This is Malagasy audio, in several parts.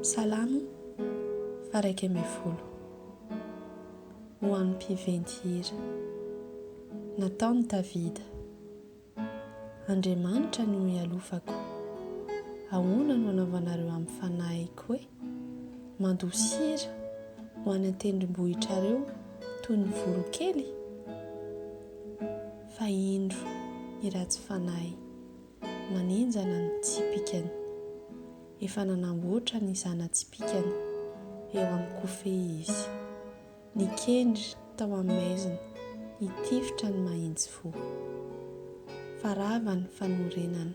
Salamo faha-11 Ho an'ny mpiventy hira. Nataon'i Davida. Andriamanitra no ialofako. Ahoana no anaovanareo amin'ny fanahiko hoe, Mandosira ho any an-tendrombohitrareo toy ny voronkely? Fa indro ny ratsy fanahy Nanenjana ny tsipikany. Efa nanamboatra ny zana-tsipikany eo amin'ny kofehy izy. Nikendry tao amin'ny maizina hitifitra ny mahintsy fo. Fa rava ny fanorenana,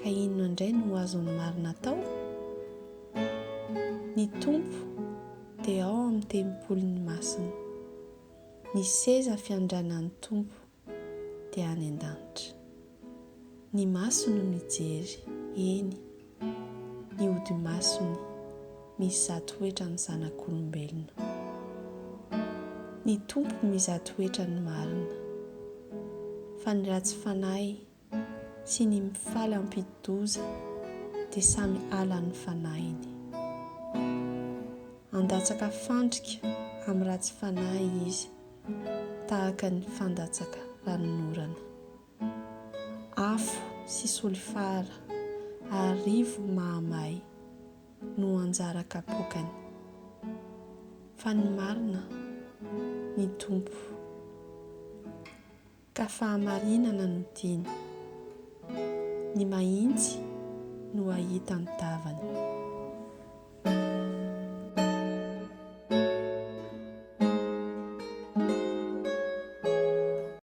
ka inona indray no azon'ny marina atao? Ny Tompo dia ao amin'ny tempoliny masina. Ny seza fiandranan'ny Tompo dia any an-danitra. Ny maso no mijery, eny, ny hodi-masony mizaha toetra ny zanak'olombelona. Ny Tompo mizaha toetra ny marina, fa ny ratsy fanahy sy ny mifaly hampidi-doza dia samy halan'ny fanahiny. Handatsaka fandrika amin'ny ratsy fanahy izy tahaka ny fandatsaka ranonorana. Afo sy solifara ary rivo mahamay no anjara kapoakany. Fa ny marina, ny Tompo. Ka fahamarinana no tiany. Ny mahintsy no hahita ny tavany.